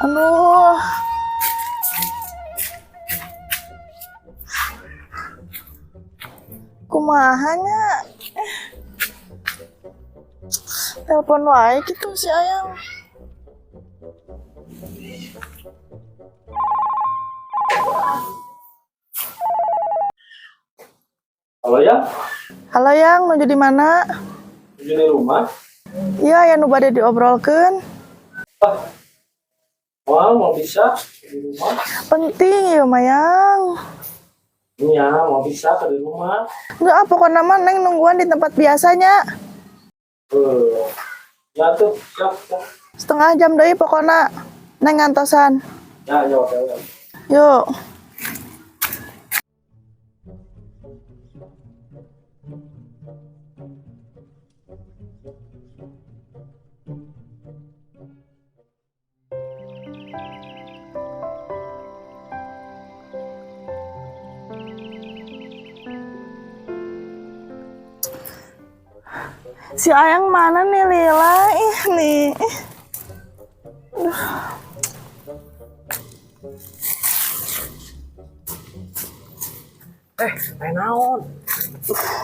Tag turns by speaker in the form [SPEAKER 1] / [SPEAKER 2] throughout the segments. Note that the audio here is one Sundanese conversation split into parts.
[SPEAKER 1] Aduh. Kumaha nya? Telepon wae gitu si Ayang.
[SPEAKER 2] Halo ya,
[SPEAKER 1] Halo Yang, nuju di mana?
[SPEAKER 2] Nuju di rumah.
[SPEAKER 1] Iya, ya nu bade diobrolkeun.
[SPEAKER 2] Wah, mau bisa di rumah?
[SPEAKER 1] Penting ya mah Yang.
[SPEAKER 2] Iya, mau bisa ke di rumah.
[SPEAKER 1] Enggak, ah, pokoknya mah Neng nungguan di tempat biasanya.
[SPEAKER 2] Eh, ya tuh, siap, siap.
[SPEAKER 1] Setengah jam deui pokoknya. Neng ngantosan.
[SPEAKER 2] Ya, ya, oke, oke.
[SPEAKER 1] Yuk. Si Ayang mana nih Lila? Ih nih.
[SPEAKER 2] Eh, main naon?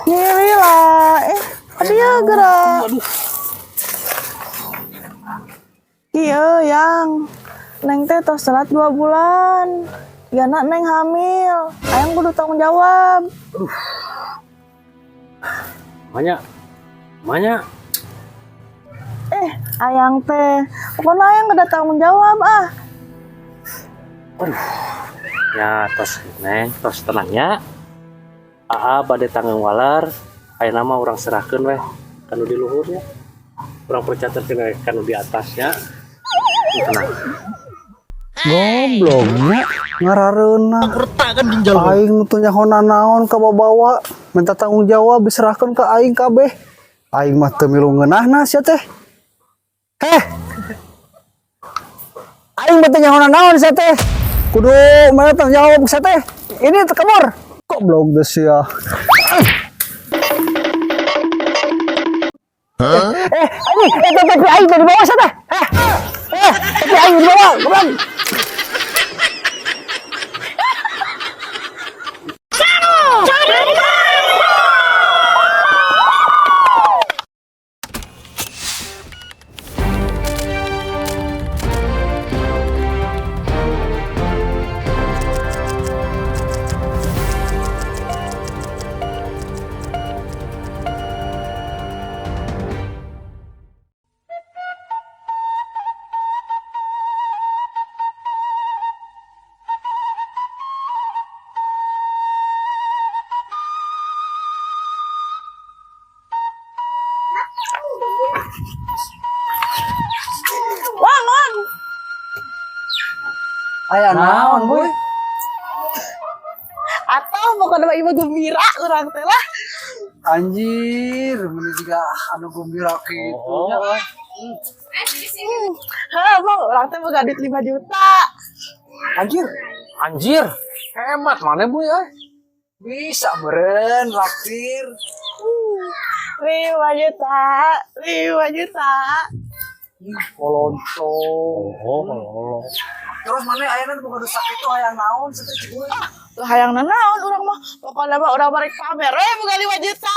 [SPEAKER 1] Nih Lila. Eh, aduh ya gerak.
[SPEAKER 2] Aduh,
[SPEAKER 1] Iya, Yang. Neng teh tos telat 2 bulan. Gana Neng hamil. Ayang kudu tanggung jawab.
[SPEAKER 2] banyak, banyak.
[SPEAKER 1] Eh, Ayang teh. Pokoknya Ayang gak ada tanggung jawab ah.
[SPEAKER 2] Aduh, ya tos neng, tos tenangnya. Aa bade tanggung walar, aya nama urang serahkeun weh kanu di luhurnya. Urang percayakeun we kanu di atasnya. Tenang.
[SPEAKER 3] Gobloknya ngarareuna. Aing nu teu nyaho naon ka babawa, minta tanggung jawab diserahkeun ka aing kabeh. Aing mah teu milu ngeunahna sia teh. Heh. Aing mah teu nyaho naon sia teh. Kudu mana tanggung jawab sia teh. Ini teu kabur. Goblok geus sia. Eh, anjing, eh, tapi aing teh dibawa sia teh. Eh, eh, tapi aing dibawa, goblok.
[SPEAKER 1] Wang, wang.
[SPEAKER 3] Aya naon, Boy?
[SPEAKER 1] Atau pokoknya mah ibu gembira urang teh lah.
[SPEAKER 3] Anjir, meni juga anu gembira kitu
[SPEAKER 2] Oh.
[SPEAKER 3] nya.
[SPEAKER 1] Hah, bang, urang teh boga duit 5 juta.
[SPEAKER 3] Anjir,
[SPEAKER 2] Anjir, hemat mana bu ya?
[SPEAKER 3] Bisa meren raktir.
[SPEAKER 1] 5 juta, 5 juta.
[SPEAKER 3] Ih, kolontong.
[SPEAKER 2] Oh, oh.
[SPEAKER 3] Terus mana ayeuna boga dosa kitu hayang naon sia teh cik?
[SPEAKER 1] Lah hayang nanaon urang mah. Pokoknya mah urang balik pamer we boga 5 juta.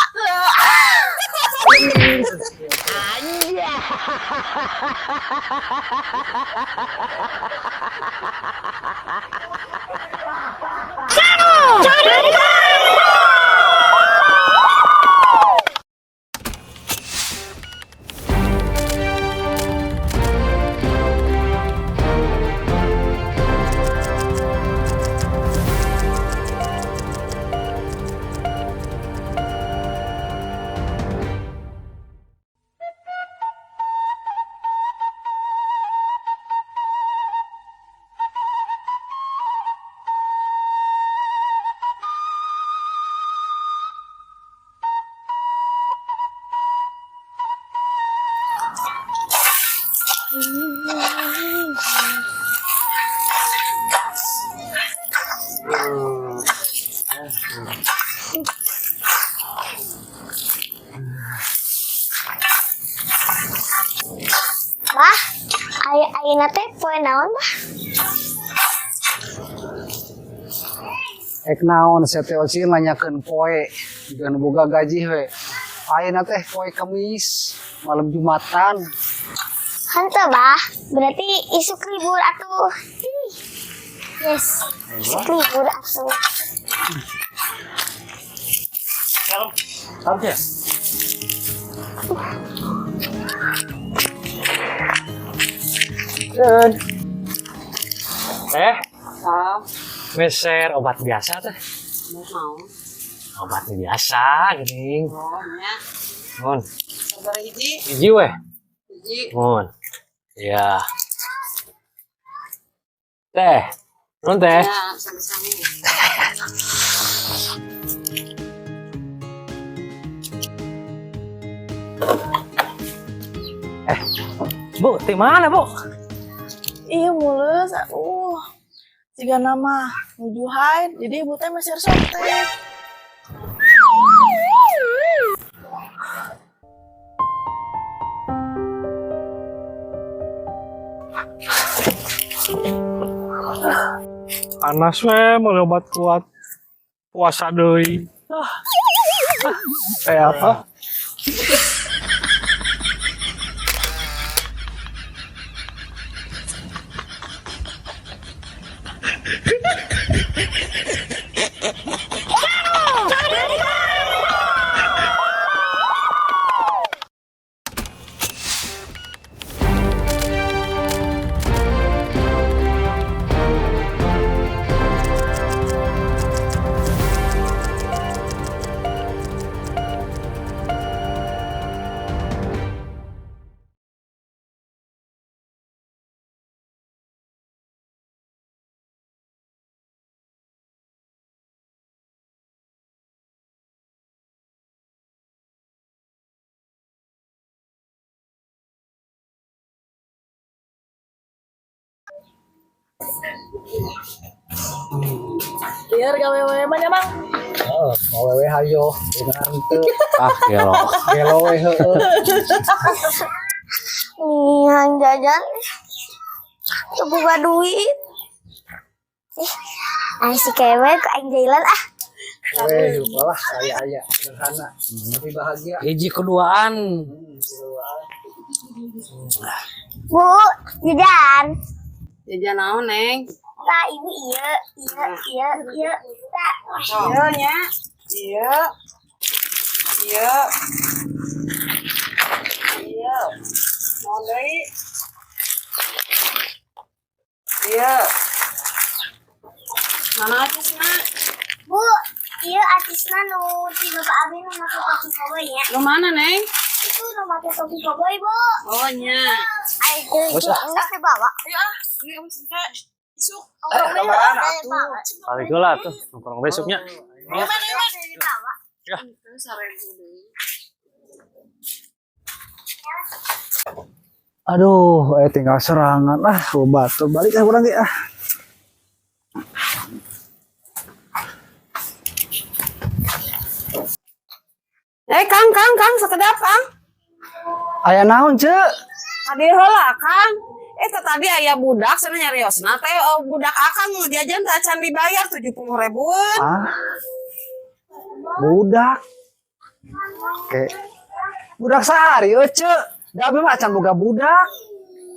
[SPEAKER 4] Ayeuna teh poe naon, Bah?
[SPEAKER 3] Ek naon sia teh, Ocin, nanyakeun poe jeung boga gaji we. Ayeuna teh poe Kemis, malam Jumatan.
[SPEAKER 4] Henteu, Bah. Berarti isuk libur atuh. Ih. Yes, isuk libur atuh.
[SPEAKER 2] Salam ya. Eh, meser obat biasa teh.
[SPEAKER 5] Mau.
[SPEAKER 2] Obat biasa gini.
[SPEAKER 5] Oh, nya.
[SPEAKER 2] Mun,
[SPEAKER 5] Sabaraha hiji?
[SPEAKER 2] Hiji weh.
[SPEAKER 5] Hiji.
[SPEAKER 2] Mun. Ya. Teh. Nun teh.
[SPEAKER 5] Ya, sami-sami.
[SPEAKER 2] Bu, di mana, Bu?
[SPEAKER 1] Ih, mules, aduh. Jigana mah nuju haid, jadi ibu teh meser Softex.
[SPEAKER 6] Panas we, meuli obat kuat puasa deui. Ah. Kayak apa?
[SPEAKER 1] Biar gawe we mah nya, Mang.
[SPEAKER 3] Heeh, awewe hayo, beunang teu.
[SPEAKER 2] Ah, gelo.
[SPEAKER 3] Gelo we heueuh.
[SPEAKER 4] Nih, jajan. Teu boga duit. Ih, ah si kewe ku aing jailan ah.
[SPEAKER 3] Weh, lah saya aya sederhana, tapi bahagia.
[SPEAKER 2] Hiji keduaan.
[SPEAKER 4] Bu, jajan.
[SPEAKER 5] Jajan naon, Neng?
[SPEAKER 4] Tah, ibu iya, iya, iya, iya. Tah.
[SPEAKER 5] Iya nya. Iya. Iya. Iya. Naon deui? Iya. Mana acisna?
[SPEAKER 4] Bu, iya acisna nu ti bapak abi nu make topi koboi ya.
[SPEAKER 5] Lu mana, Neng?
[SPEAKER 4] Itu nu make topi koboi, Bu.
[SPEAKER 5] Oh, nya.
[SPEAKER 4] Ayo, itu geus dibawa.
[SPEAKER 1] Iya, maksudnya isuk.
[SPEAKER 4] Oh,
[SPEAKER 3] kabaran atuh.
[SPEAKER 2] Balik lah tuh, nongkrong besoknya.
[SPEAKER 4] Dibawa.
[SPEAKER 5] Itu 1.000 deui.
[SPEAKER 3] Aduh, tinggal serangan ah, obat tuh balik ah urang ge ah.
[SPEAKER 5] Eh, Kang, Kang, Kang, sakedap, Kang.
[SPEAKER 3] Aya naon, Ceu?
[SPEAKER 5] Tadi heula, Kang. Eh, teh tadi aya budak cenah nyariosna teh, oh, budak Akang nu jajan teh acan dibayar 70 ribuan.
[SPEAKER 3] Ah. Budak. Oke. Budak sehari euy, Ceu. Da abi mah acan boga budak.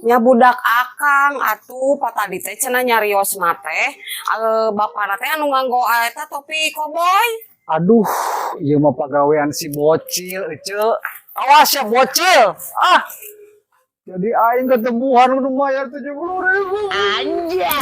[SPEAKER 5] Nya budak Akang atuh, pa tadi teh cenah nyariosna teh bapana teh anu nganggo eta topi koboi.
[SPEAKER 3] Aduh, ieu mah pagawean si bocil, Ceu. Awas ya bocil. Ah. Jadi aing ketemuan kudu bayar 70 ribu. Anjay.